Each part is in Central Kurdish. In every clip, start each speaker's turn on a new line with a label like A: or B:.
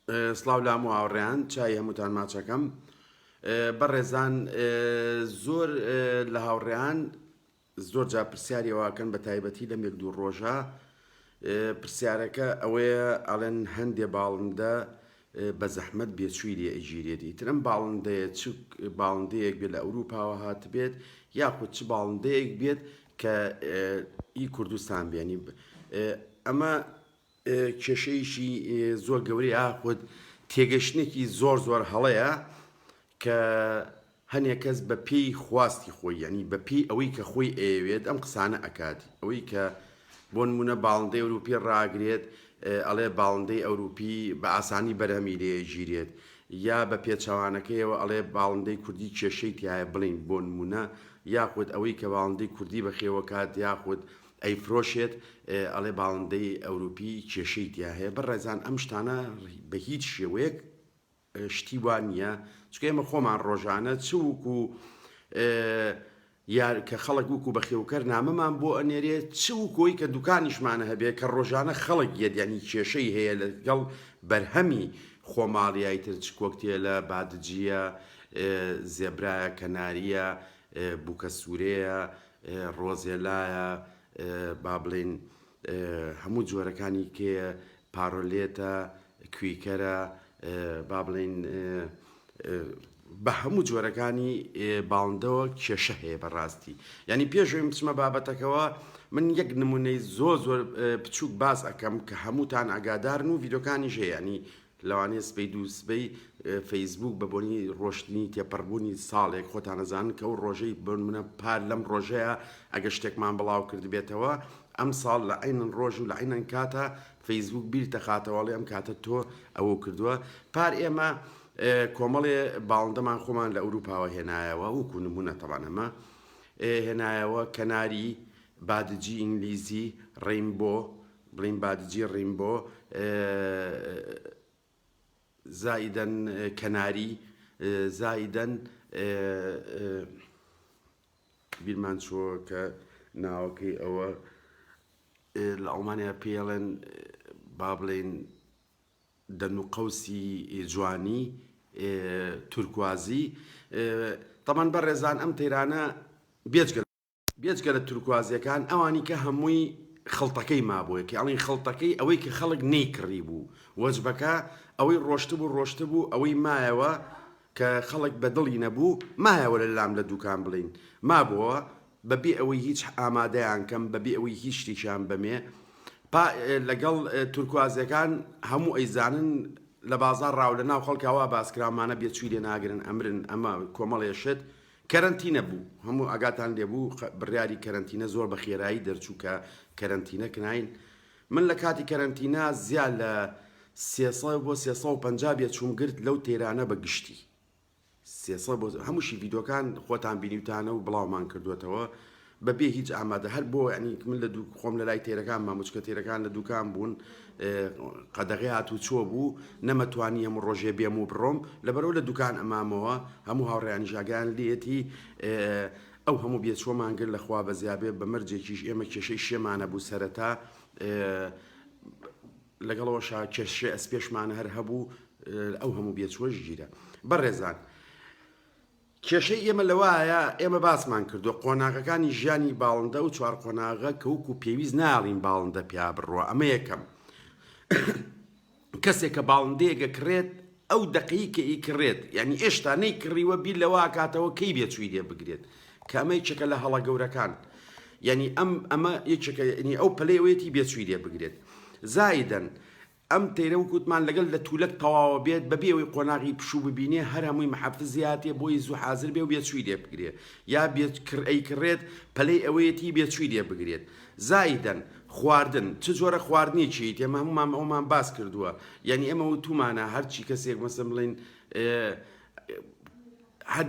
A: سڵاو لە هەموو هاوڕێیان چای هەمووتان ماچەکەم بەڕێزان زۆر لە هاوڕێیان زۆر جا پرسیاری ئەوەکەن بە تایبەتی لەم یەک دوو ڕۆژە پرسیارەکە ئەوەیە ئەڵێن هەندێ باڵندە بە زەحمەت بێچووی لێ ئەگیرێت ئیتر ئەم باڵندەیە چ باڵندەیەک بێت لە ئەوروپاوە هاتبێت یاخود چ باڵندەیەک بێت کە ئی کوردستان بێنی ئەمە کێشەیەکی زۆر گەورەیە یاخود تێگەشتنێکی زۆر زۆر هەڵەیە کە هەنێک کەس بە پێی خواستی خۆی یعنی بە پێی ئەوەی کە خۆی ئەیەوێت ئەم قسانە ئەکات ئەوەی کە بۆ نمونە باڵندەی ئەوروپی ڕاگرێت ئەڵێ باڵندەی ئەوروپی بە ئاسانی بەرهەمی لێ گیرێت یا بە پێچەوانەکەیەوە ئەڵێ باڵندەی کوردی کێشەی تایە بڵین بۆ نمونە یاخود ئەوەی کە باڵندەی کوردی بەخێوەکات یاخود ئەیفرۆشێت ئەڵێ باڵندەی ئەوروپی کێشەی تیا هەیە بەڕێزان ئەم شتانە بە هیچ شێوەیەک شتی وا نییە چونکە ئێمە خۆمان ڕۆژانە چ وکو یار کە خەڵک وکو بەخێوکەر نامەمان بۆ ئەنێرێ چ وکۆی کە دوکانیشمانە هەبێ کە ڕۆژانە خەڵک یەت یعنی کێشەی هەیە لەگەڵ بەرهەمی خۆماڵیای تر چ کۆکتێلە بادجیە زێبرایە کەناریە بوکە سوورەیە ڕۆزێلایە با بڵێین هەموو جۆرەکانی کێیە پارۆلێتە کویکەرە با بڵێین بە هەموو جۆرەکانی باڵندەوە کێشە هەیە بەڕاستی یعنی پێشەوەی بچمە بابەتەکەوە من یەک نمونەی زۆر زۆر بچووک باس ئەەکەم کە هەمووتان ئاگادارن و ڤیدۆکانیش هەیە ینی لەوانەیە سبەی دووسبەی فەیسبووک بە بۆنی ڕۆشتنی تێپەڕبوونی ساڵێک، خۆتان ئەزانن کە ئەو ڕۆژەی بۆ نموونە پار لەم ڕۆژەیا ئەگەر شتێکمان بڵاو کردبێتەوە ئەمساڵ لە عەینەن ڕۆژ و لە عەینەن کاتا فەیسبووک بیرتەخاتەوە ئەڵێ ئەم کاتە تۆ ئەوەو کردووە. پار ئێمە کۆمەڵێ باڵندەمان خۆمان لە ئەوروپاوە هێنایەوە وەکوو نموونە تەبعەن ئەمە هێنایەوە کەناری، بادجی ئینگلیزی، ڕەینبۆ، بڵێین بادجی ڕیمبۆ زائیدەن کەناری زائیدەن بیرمان چووە کە ناوەکەی ئەوە لە ئەڵمانیا پێڵێن با بڵێین دەنوقەوسی جوانی تورکوازی تەمان بەڕێزان ئەم تەیرانە بێجگە بێجگە لە تورکوازیەکان ئەوانی کە هەمووی خڵتەکەی مابووە کە ئەڵین خڵتەکەی ئەوەی کە خەڵک نەیکڕی بوو وەجبەکە ئەوەی ڕۆشتبوو ڕۆشتبوو ئەوەی مایەوە کە خەڵک بە دڵی نەبوو مایەوە لە لام لە دوکان بڵین مابۆوە بە بێ ئەوەی هیچ ئامادەیان کەم بە بێ ئەوەی هیچ شتێکیان بەمێ پا لەگەڵ تورکوازیەکان هەموو ئەیزانن لە بازاڕ ڕاو لە ناو خەڵکا وا باس کراومانە بێچووی لێ ناگرن ئەمرن ئەمە کۆمەڵێ شت کەرەنتینە بوو هەموو ئاگاتان لێبوو بڕیاری کەرەنتینە زۆر بە خێرایی دەرچوو کە کەرەنتینە کراین من لە کاتی کەرەنتینە زیا لە 300 بۆ 350 بێچووم گرت لەو تەیرانە بە گشتی 300 بۆ هەمووشی ڤیدۆکان خۆتان بینیوتانە و بڵاومان کردوێتەوە بە بێ هیچ ئامادە هەر بۆ یانی من لە دوو خۆم لە لای تێرەکان مام وچکە تێرەکان لە دوکان بوون قەدەغەی هاتوچۆ بوو نەمەتوانی هەموو ڕۆژێ بێم و بڕۆم لەبەرەوە لە دوکان ئەمامەوە هەموو هاوڕێیانیش ئاگایان لێتی ئەو هەموو بێچوەمان گرت لە خوا بەزیابێ بە مەرجێکیش ئێمە کێشەی شێمانە بوو سەرەتا لەگەڵەوەشا کێشێ ئەسپێشمان هەر هەبوو ئەو هەموو بێچوەش گیرە بەڕێزان کێشەی ئێمە لەوایە ئێمە باسمان کردووە قۆناغەکانی ژیانی باڵندە و چوار قۆناغە کە وەکو پێویست ناڵین باڵندە پیا بڕوا ئەمە یەکەم کەسێک کە باڵندەیەک ئەکڕێت ئەو دەقەی کە ئیکڕێت یعنی ئێشتا نەیکڕیوە بیر لەوە ئەکاتەوە کەی بێچووی لێ بگرێت کە ئەمە یەکێکە لە هەڵە گەورەکان یعنی ئەم ئەمە یەکێکە یعنی ئەو پەلەی ئەوەیەتی بێچووی لێ بگرێت زائیدەن ئەم تەیرە وەک وتمان لەگەل لە تولەک تەواوە بێت بەبێ ئەوەی قۆناغی پشوو ببینێ هەر هەمووی محەفزی هاتێ بۆی زوو حازر بێ و بێچووی لێ بگرێ یا بێ کڕ ئەیکڕێت پەلەی ئەوەیەتی بێچووی لێ بگرێت زائیدەن خواردن چ جۆرە خواردنێکی ئەیت ئێمە هەموومان ئەومان باس کردووە یعنی ئێمە وتومانە هەرچی کەسێک مەسەن بڵێین هەر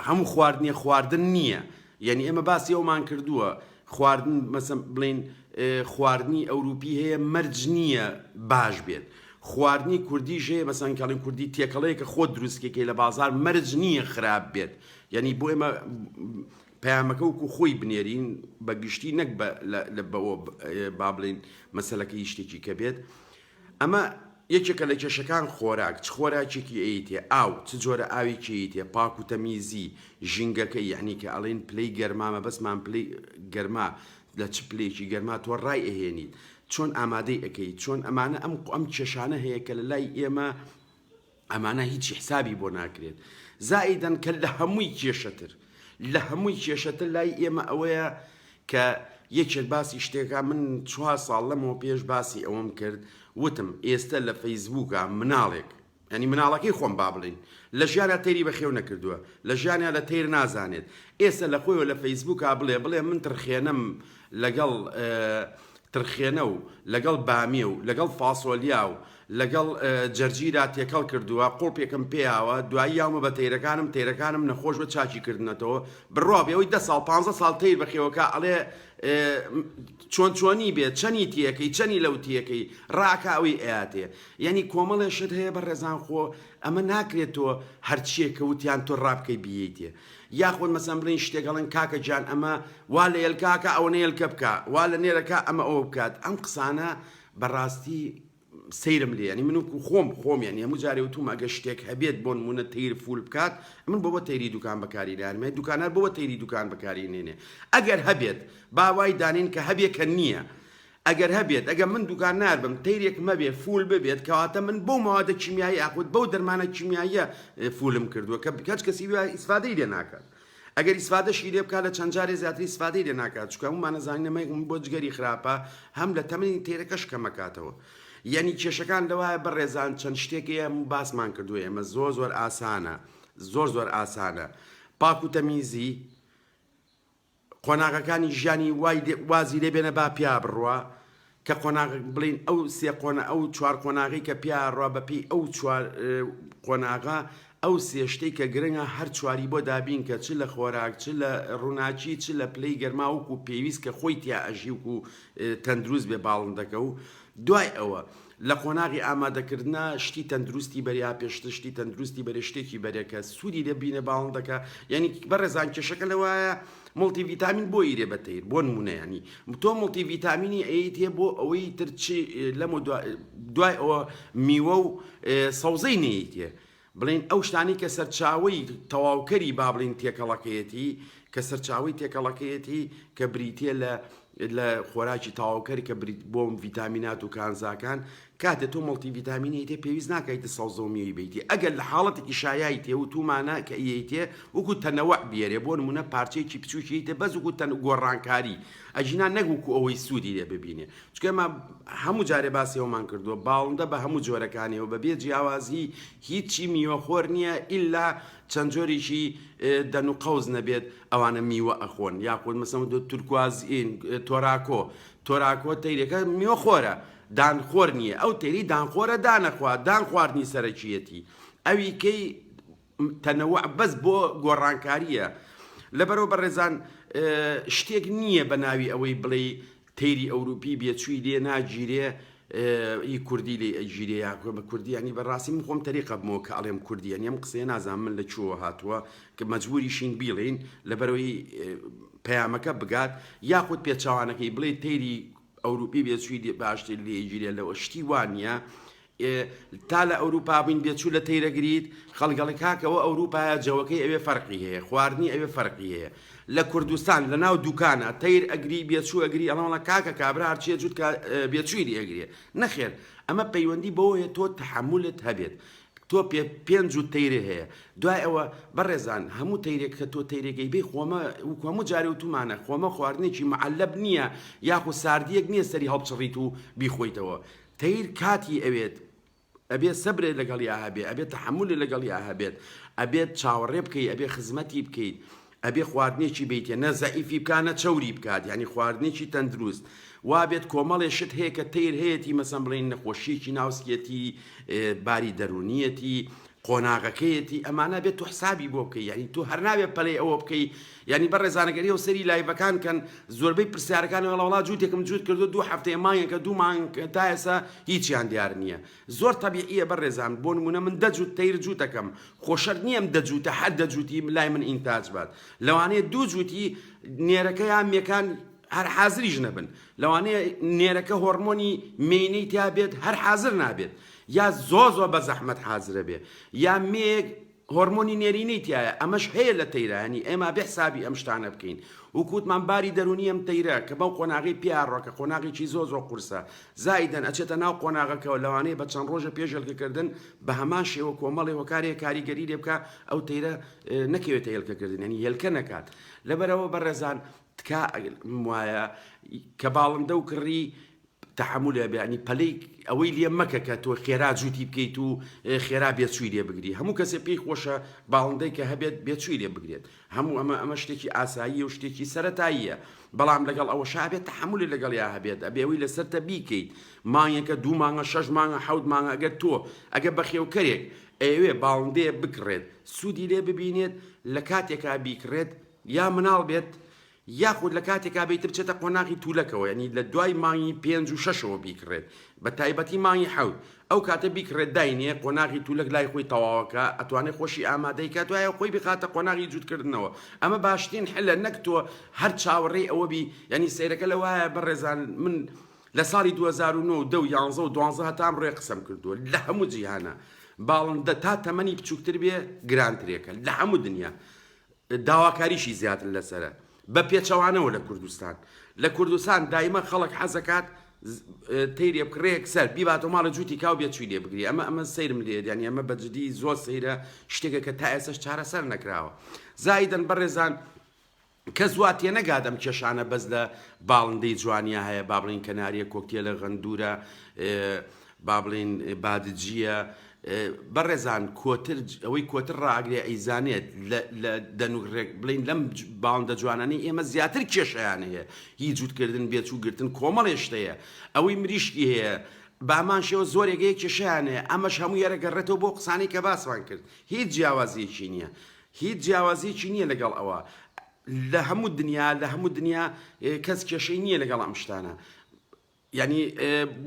A: هەموو خواردنێ خواردن نییە یعنی ئێمە باسی ئەومان کردووە خواردن مەسەن بڵین خواردنی ئەوروپی هەیە مەرج نییە باش بێت خواردنی کوردیش هەیە مەسەن کەڵین کوردی تێکەڵەیە کە خۆت دروستکەکەی لە بازار مەرج نییە خراپ بێت یعنی بۆ ئێمە پەیامەکە وەکو خۆی بنێرین بە گشتی نەک بە بەوە با بڵین مەسەلەکە هیچ شتێکی کە بێت ئەمە. یەکێکە لە کێشەکان خۆراک، چ خۆراکێکی ئەیتێ، ئاو، چ جۆرە ئاوێکی ئەیتێ، پاک و تەمیزی ژینگەکەی، یەعنی کە ئەڵێین پلەی گەرما مەبەستمان پلەی گەرما لە چ پلەیەکی گەرما تۆ ڕای ئەهێنیت، چۆن ئامادەی ئەکەیت، چۆن ئەمانە ئەم ئەم کێشانە هەیە کە لە لای ئێمە ئەمانە هیچی حسابی بۆ ناکرێت زائیدەن کە لە هەمووی کێشەتر لە هەمووی کێشەتر لای ئێمە ئەوەیە کە یەکێک باسی شتێکا من چوار ساڵ لەمەوە پێش باسی ئەوەم کرد وتم ئێستە لە فەیسبووکە مناڵێک ینی مناڵەکەی خۆم با بڵین لە ژیانە تەیری بەخێو نەکردووە لە ژیانیا لە تەیر نازانێت ئێستا لە خۆیەوە لە فەیسبووکا بڵێ بڵێ من ترخێنم لەگەڵ ترخێنە و لەگەڵ بامیە و لەگەڵ فاسۆلیا و لەگەڵ جەرجیرا تێکەڵ کردووە قوڵپێکم پێیاوە دوایی یاومە بە تەیرەکانم تەیرەکانم نەخۆش بە چاکی کردنەتەوە بڕوا بێ ئەوەی دە ساڵ پانزە ساڵ تەیر بەخێوەکە ئەڵێ چۆن چۆنی بێ چەنی تیەکەی چەنی لەو تیەکەی ڕاکە ئەوی ئەیاتێ یعنی کۆمەڵێ شت هەیە بە ڕێزان خۆ ئەمە ناکرێت تۆ هەرچیەک کە وتیان تۆ ڕابکەی بیەیتێ یاخود مەسەن بڵین شتێک ئەڵێن کاکە گیان ئەمە وا لە یەلکاکە ئەوەنە یەلکە بکە وا لە نێرەکە ئەمە ئەوە بکات ئەم قسانە بەڕاستی سەیرم لێ یانی من وەکو خۆم خۆم یانی هەموو جارێ وتوم ئەگەر شتێک هەبێت بۆ نمونە تەیر فول بکات من بۆ بۆ تەیری دوکان بەکاری نارمێ دوکانار بۆ بۆ تەیری دوکان بەکاری نێنێ ئەگەر هەبێت با وای دانین کە هەبێ کە نییە ئەگەر هەبێت ئەگەر من دوکانار بم تەیرێکم هەبێ فول ببێت کەواتە من بەو مەوادە کیمیایی یاخود بەو دەرمانە کیمیاییە فولم کردووە کە هەچ کەسی ئیسفادەی لێ ناکات ئەگەر ئیسفادەشی لێ بکات لە چەند جارێ زیاتر ئیسفادەی لێ ناکات چونکە هەموومان ئەزانین ئەمە هەم بۆ جگەری خراپە هەم لە تەمەنی تێرەکەش کەمەکاتەوە یعنی کێشەکان لەوایە بەڕێزان چەند شتێک هەیە هەموو باسمان کردووە ئێمە زۆر زۆر ئاسانە زۆر زۆر ئاسانە پاک و تەمیزی قۆناغەکانی ژیانی وای وازی لێ بێنە با پیا بڕوا کە قۆناغ بڵین ئەو سێ قۆنە ئەو چوار قۆناغی کە پیا ڕوا بە پێی ئەو چوار قۆناغە ئەو سێ شتەی کە گرنگە هەر چواری بۆ دابین کە چ لە خۆراک چ لە ڕووناکی چ لە پلەی گەرما وەکو پێویست کە خۆی تیا ئەژی وکو تەندروست بێ باڵندەکە و دوای ئەوە لە قۆناغی ئامادەکردنا شتی تەندروستی بەرێ یا پێشتر شتی تەندروستی بەرێ شتێکی بەرێ کە سوودی لێ بینێ باڵندەکە یعنی بەڕێزان کێشەکە لەوایە مڵتی ڤیتامین بۆ ئیرێ بە تەیر بۆ نمونە ینی تۆ مڵتی ڤیتامینی ئەیتێ بۆ ئەوەی تر چی لەم دوای ئەوە میوە و سەوزەی نەیتێ بڵێین ئەو شتانەی کە سەرچاوەی تەواوکەری با بڵێین تێکەڵەکەیەتی کە سەرچاوەی تێکەڵەکەیەتی کە بریتیە لە لە خۆراکی تەواوکەر کە بریت بۆ ڤیتامینات و کانزاکان کاتێ تۆ مەڵتی ڤیتامینی تێ پێویست ناکەیت سەوزە و میوەی بیتی ئەگەر لە حاڵەتێکی شایای تێ و تومانە کە ئیەیتێ وەکو تەنەوە بیێرێ بۆ نمونە پارچەیەکی بچووکی تێ بەس وەکو تەن گۆڕانکاری ئەگینا نەک وەکو ئەوەی سوودی لێ ببینێ چونکە ئێمە هەموو جارێ باسی ئەومان کردووە باڵندە بە هەموو جۆرەکانیەوە بە بێ جیاوازی هیچی میوەخۆر نییە ئیلا چەند جۆرێکی دەن و قەوز نەبێت ئەوانە میوە ئەخۆن یاخود مەسەڵەن تورکوازین تۆراکۆ تۆراکۆ تەیرەکە میوەخۆرە دانخۆر نییە ئەو تەیری دانخۆرە دانەخوا دان خواردنی سەرەکیەتی ئەوی کەی تەنەوع بەس بۆ گۆڕانکارییە لەبەرەوە بەڕێزان شتێک نییە بە ناوی ئەوەی بڵێی تەیری ئەوروپی بێچووی لێ ناگیرێ ئی کوردی لێ ئەگیرێ یا بە کوردی ینی بەڕاستی من خۆم تەریقە بمەوە کە ئەڵێم کوردی یعنی ئەم قسەیە نازانم من لە کوێوە هاتووە کە مەجبوریشین بیڵێین لەبەرەوەی پەیامەکە بگات یاخود پێچەوانەکەی بڵێ تەیری ئەوروپی بێچووی باشتر لێ گیرێ لەوە شتی وانە تا لە ئەوروپا بووین بێچوو لە تەیرە گریت، خەڵک ئەڵێ کاکە ئەوە ئەوروپایە جەوەکەی ئەوێ فەرقی هەیە، خواردنی ئەوێ فەرقی هەیە. لە کوردستان لە ناو دوکانا تەیر ئەگری بێچوو ئەگری ئەڵێن وەڵا کاکە کابرا هەرچیە جووت کا بێچووی لێ ئەگرێ. نەخێر ئەمە پەیوەندی بەوە هەیە تۆ تەحەمولت هەبێت. تۆ پێ پێنج جووت تەیرێ هەیە. دوای ئەوە بەڕێزان هەموو تەیرێک کە تۆ تەیرێک ئەیبەی خۆمە وەکو هەموو جارێ وتومانە خۆمە خواردنێکی معەلەب نییە یاخود ساردییەک نییە سەری هەڵبچڕیت و بیخۆیتەوە. تەیر کاتی ئەوێت ئەبێ سەبرێ لەگەڵیا هەبێ ئەبێ تەحەمولی لەگەڵیا هەبێت ئەبێت چاوەڕێ بکەی ئەبێ خزمەتی بکەیت ئەبێ خواردنێکی بیتێ نە زەعیفی بکا نە چەوری بکات یعنی خواردنێکی تەندروست وابێت کۆمەڵێ شت هەیە کە تەیر هەیەتی مەسەن بڵێین نەخۆشیەکی ناوسکیەتی باری دەرونیەتی قۆناغەکەیەتی ئەمانە بێت تۆ حسابی بۆ بکەی یعنی تۆ هەر نابێت پەلەی ئەوە بکەی یعنی بەڕێزانە گەر ئێوە سەری لایڤەکان کەن زۆربەی پرسیارەکان وەڵا وەڵا جووتێکم جووت کردو دوو هەفتەیە مانگێکە دوو مانگ تا ئێستا هیچیان دیار نییە زۆر تەبیعیە بەڕێزان بۆ نمونە من دە جووت تەیر جووتەکەم خۆ شەرت نییە ئەم دە جووتە هەر دە جووتی لای من ئینتاج بات لەوانەیە دوو جووتی نێرەکە یا مێکان. هەر حازریش نەبن لەوانەیە نێرەکە هۆرمۆنی مێینەی تیا بێت هەر حازر نابێت یا زۆ زۆ بە زەحمەت حازرە بێ یا مێیەک هۆرمۆنی نێرینەی تیایە ئەمەش هەیە لە تەیرا یانی ئێمە بێ حسابی ئەم شتانە بکەین وەکو وتمان باری دەروونی ئەم تەیرە کە بەو قۆناغەی پیا ڕۆ کە قۆناغێکی زۆر زۆر قورسە زائیدەن ئەچێتە ناو قۆناغەکەوە لەوانەیە بە چەند ڕۆژە پێش هێلکەکردن بە هەمان شێوە کۆمەڵێ هۆکارێ کاریگەری لێ بکا ئەو تەیرە نەکەوێتە هێلکەکردن یانی هێلکە نەکات لەبەرئەوە بەڕێزان تکا وایە کە باڵندە و کڕی تەحەمول هەبێ یانی پەلەی ئەوەی لێ مەکە کە تۆ خێرا جووتی بکەیت و خێرا بێچووی لێ بگری هەموو کەسێ پێی خۆشە باڵندەی کە هەبێت بێچووی لێ بگرێت هەموو ئەمە ئەمە شتێکی ئاساییە و شتێکی سەرەتاییە بەڵام لەگەڵ ئەوەشا ئەبێت تەحەمولی لەگەڵیا هەبێت ئەبێ ئەوەی لەسەرتە بیکەیت مانگێکە دوو مانگە شەش مانگە حەوت مانگە ئەگەر تۆ ئەگەر بەخێوکەرێک ئەیەوێ باڵندەیە بکڕێت سوودی لێ ببینێت لە کاتێکا بیکڕێت یا مناڵ بێت یاخود لە کاتێکا بیت بچێتە قۆناغی تولەکەوە یانی لە دوای مانگی پێنج و شەشەوە بیکڕێت بە تایبەتی مانگی حەوت ئەو کاتە بیکڕێت داینێ قۆناغی تولەک لای خۆی تەواوەکە ئەتوانێ خۆشی ئامادەی کات دوایە خۆی بخاتە قۆناغی جووتکردنەوە ئەمە باشترین حلە نەک تۆ هەر چاوەڕێی ئەوە بی یانی سەیرەکە لەوایە بەڕێزان من لە ساڵی 2009 و دە و یانزە و دوانزە هەتا ئەمڕۆیە قسەم کردووە لە هەموو جیهانە باڵندە تا تەمەنی بچووکتر بێ گرانترێکە لە هەموو دنیا داواکاریشی زیاتر لەسەرە بە پێچەوانەوە لە کوردستان لە کوردستان دایمە خەڵک حەزەکات تەیرێ بکڕێ یەکسەر بیباتەوە ماڵە جووتی کاو بێچووی لێ بگری ئەمە ئەمە سەیرم لێ یانی ئەمە بە جدی زۆر سەیرە شتێکە کە تا ئێستاش چارەسەر نەکراوە زایدەن بەڕێزان کەس وا تێنەگات ئەم کێشانە بەس لە باڵندەی جوانیا هەیە با بڵین کەناریە کۆکتێلە غەندورە با بڵێین بادجیە بەڕێزان کۆتر ئەوەی کۆتر ڕائەگرێ ئەیزانێت لە دەنوک ڕێک بڵین لەم باڵندە جوانانەی ئێمە زیاتر کێشیان هەیە هی جووتکردن بێچوو گرتن کۆمەڵێ شتەیە ئەوەی مریشکی هەیە بامان شێوە زۆرێک هەیە کێشیان هەیە ئەمەش هەموو یەرەگەڕێتەوە بۆ قسانەی کە باسمان کرد هیچ جیاوازیەکی نییە هیچ جیاوازیەکی نییە لەگەڵ ئەوە لە هەموو دنیا لە هەموو دنیا کەس کێشەی نییە لەگەڵ ئەم شتانە یانی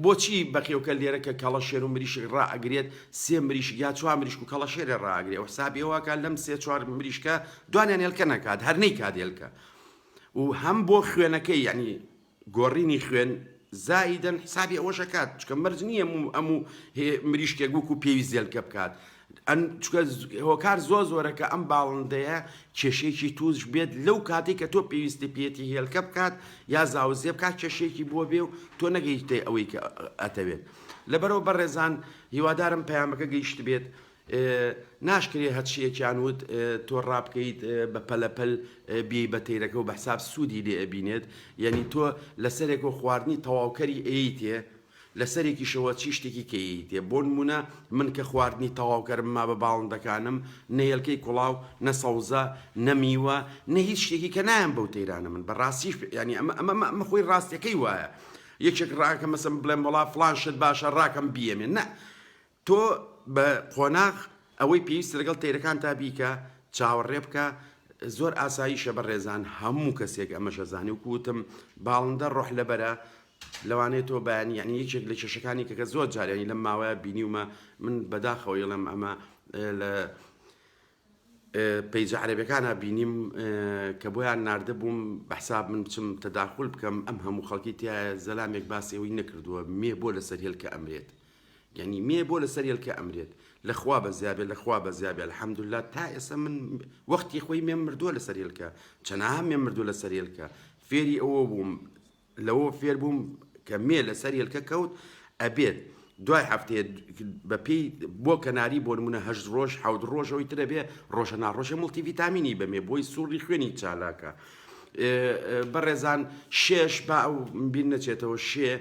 A: بۆچی بەخێوکەر لێرە کە کەڵەشێر و مریشک ڕائەگرێت سێ مریشک یا چوار مریشک و کەڵەشێرێ ڕائەگرێ و حسابی ئەوە ئەکات لەم سێ چوار مریشکە دوانیان هێلکە نەکات هەر نەیکات هێلکە و هەم بۆ خوێنەکەی یعنی گۆڕینی خوێن زائیدەن حسابی ئەوەش ئەکات چکە مەرج نییە ئەم و مریشکێک وەکو پێویست هێلکە بکات ئەن چونکە هۆکار زۆر زۆرە کە ئەم باڵندەیە کێشەیەکی توش بێت لەو کاتێک کە تۆ پێویستی پێیەتی هێلکە بکات یا زاوزێ بکات کێشەیەکی بۆ بێ و تۆ نەگەیتێ ئەوەی کە ئەتەوێت لەبەرەوە بەڕێزان هیوادارم پەیامەکە گەیشت بێت ناشکرێ هەرچیەکیان وت تۆ ڕابکەیت بە پەلەپەل بی بە تەیرەکە و بە حساب سوودی لێ ئەبینێت یعنی تۆ لەسەرێک و خواردنی تەواوکەری ئەیتێ لەسەرێکیشەوە چی شتێکی کە یەیتێ. بۆ نموونە من کە خواردنی تەواوکەرم ما بە باڵندەکانم، نە هێلکەی کوڵاو، نە سەوزە، نە میوە، نە هیچ شتێکی کە نایەم بەو تەیرانە من بە ڕاستیش یانی ئەمە ئەمە ئەمە خۆی ڕاستیەکەی وایە. یەکێک ڕاکەم مەسەن بڵێم وەڵا فڵان شت باشە ڕاکەم بیەمێ نە تۆ بە قۆناغ ئەوەی پێویستە لەگەڵ تەیرەکانتا بیکە چاوەڕێ بکە زۆر ئاساییشە بەڕێزان هەموو کەسێک ئەمەش ئەزانێ وەکو وتم باڵندە ڕۆح لەبەرە لەوانەیە تۆ بەیانی یعنی یەکێک لە کێشەکانی کە کە زۆر جار یعنی لەم ماوەیە بینیومە من بەداخەوە یڵێم ئەمە لە پەیجە عەرەبەکانە بینیم کە بۆیان ناردەبووم بە حساب من بچم تەداخل بکەم ئەم هەموو خەڵکی تایە زەلامێک باسی ئەوەی نەکردووە مێ بۆ لەسەر هێلکە ئەمرێت یعنی مێ بۆ لەسەر هێلکە ئەمرێت لەخوا بەزیابێ لەخوا بەزیابێ الحمدلله تا ئێستا من وەختی خۆی مێم مردووە لەسەر هێلکە چەناها مێم مردووە لەسەر هێلکە فێری ئەوە بووم لەوە فێر بووم کە مێ لەسەر هێلکە کەوت ئەبێت دوای هەفتەیە بە پێی بۆ کەناری بۆ نمونە هەشت ڕۆژ حەوت ڕۆژ ئەوی ترە بێ ڕۆژە ناڕۆژە مڵتی ڤیتامینی بەمێ بۆی سوڕی خوێنی چالاکە بەڕێزان شێش با ئەو بیر نەچێتەوە شێ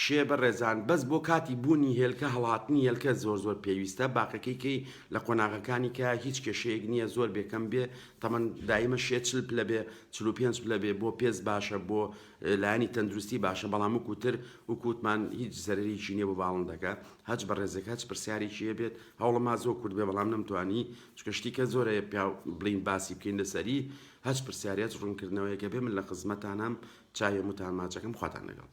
A: شێ بەڕێزان بەس بۆ کاتی بوونی هێلکە هەڵهاتنی هێلکە زۆر زۆر پێویستە باقەکەی کەی لە قۆناغەکانی کە هیچ کێشەیەک نییە زۆر بێکەم بێ تەمەن دایمە شێ چل پلە بێ 45 پلە بێ بۆ پێست باشە بۆ لایەنی تەندروستی باشە بەڵام وەکو تر وەکو وتمان هیچ زەرەرێکی نیە بۆ باڵندەکە هەچ بەڕێزێک هەچ پرسیارێکی هەبێت هەوڵم ها زۆر کورت بێ بەڵام نەمتوانی چونکە شتی کە زۆر هەیە پیاو بڵین باسی بکەین لەسەری هەچ پرسیارێ هەچ ڕوونکردنەوەیەک هەبێ من لە خزمەتانام چاوی هەمووتان ماچەکەم خواتان لەگەڵ.